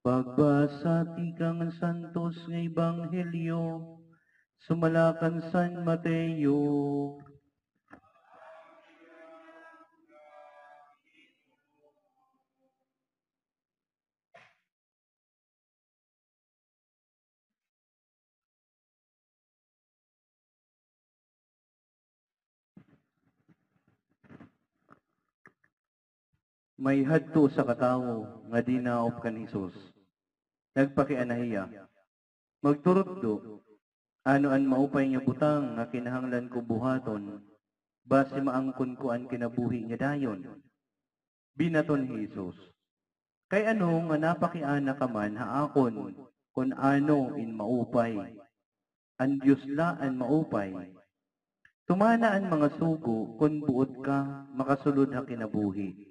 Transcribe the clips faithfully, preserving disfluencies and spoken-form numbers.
Pagbasa tikang Santos nga Ebanghelyo sumala kan San Mateo. May hadto usa ka tawo nga dinaop kan Jesus. Nagpakiana hiya, "Magturutdo, ano an maupay nga butang nga kinahanglan ko buhaton, basi maangkon ko an kinabuhi nga dayon?" Binaton hi Jesus, "Kay ano nga napakiana ka man ha akon kon ano in maupay? An Dios la an maupay. Tumana an mga sugo kon buot ka makasulod ha kinabuhi."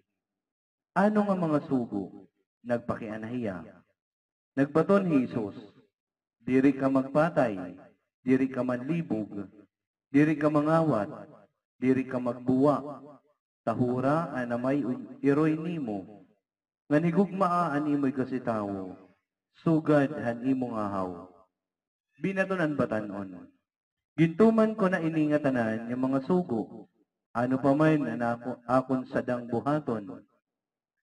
"Ano nga mga sugo?" nagpakiana hiya. Nagbaton hi Jesus, "Diri ka magpatay, diri ka manlibog, diri ka mangawat, diri ka magbuwa, tahura an amay ug iroy nimo, ngan higugmaa an imo igkasitawo, sugad han imo ngahaw." Binaton an batan-on, "Gintuman ko na ini nga tanan nga mga sugo. Ano pa man an ako, akon sadang buhaton?"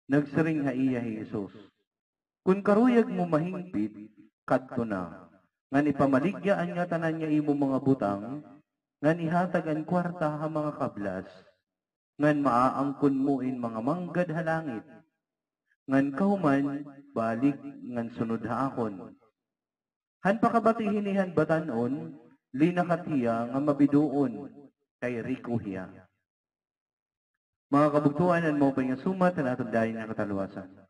Nagsiring ha iya hi Jesus, "Kon karuyag mo mahingpit, kadto na, ngan ipamaligya an ngatanan nga imo mga butang, ngan ihatag an kwarta ha mga kablas, ngan maaangkon mo in mga manggad ha langit. Ngan kahuman, balik ngan sunod ha akon." Han pakabati hini han batan-on, linakat hiya nga mabidoon, kay riko hiya. Mga kabugtoan, an maupay nga sumat han aton dayon nga kataluwasan.